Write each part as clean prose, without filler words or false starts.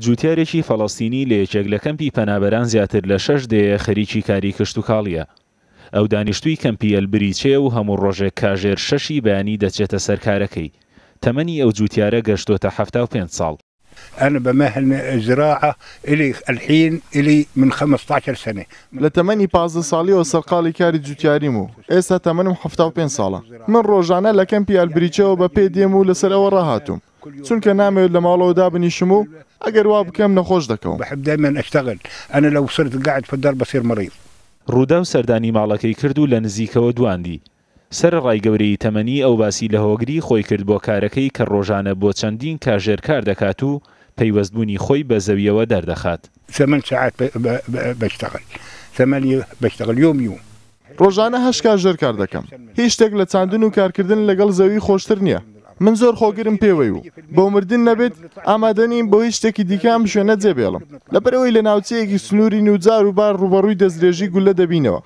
جووتیارێکی فەڵەستینی لە یەکێک لە کەمپی پەنابەران زیاتر لە شەش دەیە خەریکی کاری کشتوکاڵییە. ئەو دانیشتووی کەمپی ئەلبریچەیە و هەموو ڕۆژێک کاژێر شەشی بەیانی دەچێتە سەر کارەکەی. تەمەنی ئەو جووتیارە گەشتۆتە 75 ساڵ. انا بمهن الزراعة الي الحين الي من 15 سنة. لە تەمەنی 15 ساڵیەوە سەرقاڵی کاری جوتیاریم و ئێستا تەمەنم 75 ساڵە. من ڕۆژانە لە کەمپی ئەلبریچەوە بە پێ دێم و لەسەر ئەوە ڕاهاتووم، چونکە نامەوێت لە ماڵەوە دابنیشم و ئەگەر وا بکەم نەخۆش دەکەوم. بحب دائما اشتغل، انا لو صرت قاعد في الدار بصير مريض. ڕووداو سەردانی ماڵەکەی کرد و لە نزیکەوە دواندی. سەرەڕای گەورەیی تەمەنی، ئەو باسی لە هۆگریی خۆی کرد بۆ کارەکەی کە ڕۆژانە بۆ چەندین کاژێر کار دەکات و پەیوەستبوونی خۆی بە زەوییەوە دەردەخات. ثمان ساعات بشتغل ثمانية بشتغل يوم يوم. ڕۆژانە هەشت کاژێر کار دەکەم. هیچ شتێک لە چاندن و کارکردن لەگەڵ زەوی خۆشتر نییە. من زۆر خۆگرم پێوەی و بۆ مردن نەبێت ئامادە نیم بۆ هیچ شتێکی دیکە ئەم شوێنە جێبێڵم. لەبەرئەوەی لە ناوچەیەکی سنوورین و جار و بار ڕووبەڕووی دەستدرێژی گوللە دەبینەوە.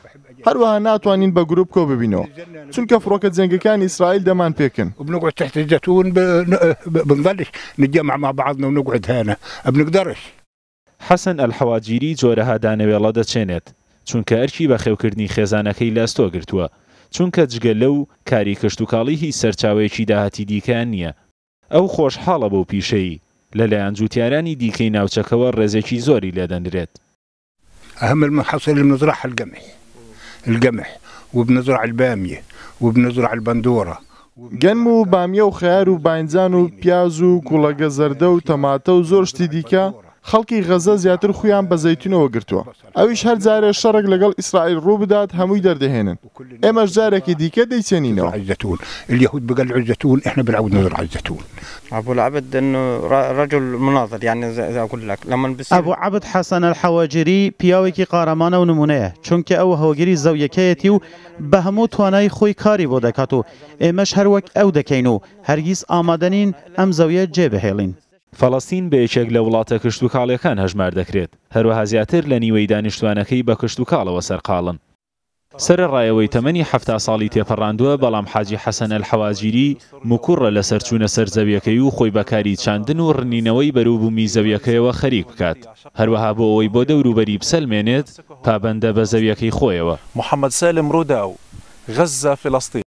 هەروەها ناتوانین بە گروپ کۆببینەوە، چونکە فڕۆکە جەنگەکانی ئیسرائیل دەمانپێکن. وبنقعد تحت الزيتون بنضلش نتجمع مع بعضنا ونقعد هنا بنقدرش. حەسەن ئەلحەواجیری جۆرەها دانەوێڵە دەچێنێت، چونکە ئەرکی بەخێوکردنی خێزانەکەی لە ئەستۆ گرتووە، چونکە جگە لەو کاری کشتوکاڵی هیچ سەرچاوەیەکی داهاتی دیکەیان نییە. ئەو خۆشحاڵە بەو پیشەی لەلایەن جوتیارانی دیکەی ناوچەکەوە ڕێزێکی زۆری لێدەنرێت. اهم المحاصيل اللي بنزرعها القمح القمح وبنزرع البامية وبنزرع البندورة. گەنم و بامیە و خەیار و باینجان و پیاز و کوڵەگە زەردە و تەماتە و زۆر شتی دیکە، خەڵکی غەزە زیاتر خوویان بە زەیتونەوە گرتووە، ئەویش هەر جارێ شەڕێک لەگەڵ ئیسرائیل ڕووبدات هەمووی دەردەهێنن، ئێمەش جارێکی دیکە دەیچێنینەوە. اليهود بقلعوا الزيتون احنا بنعود نزرع الزيتون. ابو العبد انه رجل مناضل یعنی زي اقول لك لما بصير ئەبو عەبد حەسەن ئەلحەواجیری پیاوێکی قارەمانە و نموونەیە، چونکە ئەو هۆگری زەویەکەیەتی و بە هەموو توانای خۆی کاری بۆ دەکات و ئێمەش هەر وەک ئەو دەکەین و هەرگیز ئامادە نین ئەم زەویە جێبهێڵین. فەڵەستین بە یەکێک لە وڵاتە کشتوکاڵییەکان هەژمار دەکرێت، هەروەها زیاتر لە نیوەی دانیشتوانەکەی بە کشتوکاڵەوە سەرقاڵن. سەرەڕای ئەوەی تەمەنی 70 ساڵی تێپەڕاندووە، بەڵام حاجی حەسەن ئەلحەواجیری مکوڕە لەسەر چوونە سەر زەویەکەی و خۆی بە کاری چاندن و ڕنینەوەی بەروبوومی زەویەکەیەوە خەریک بکات، هەروەها بۆ ئەوەی بۆ دەوروبەری بسەلمێنێت پابەندە بە زەویەکەی خۆیەوە. محەمەد سالم، رووداو، غەززە، فلەستین.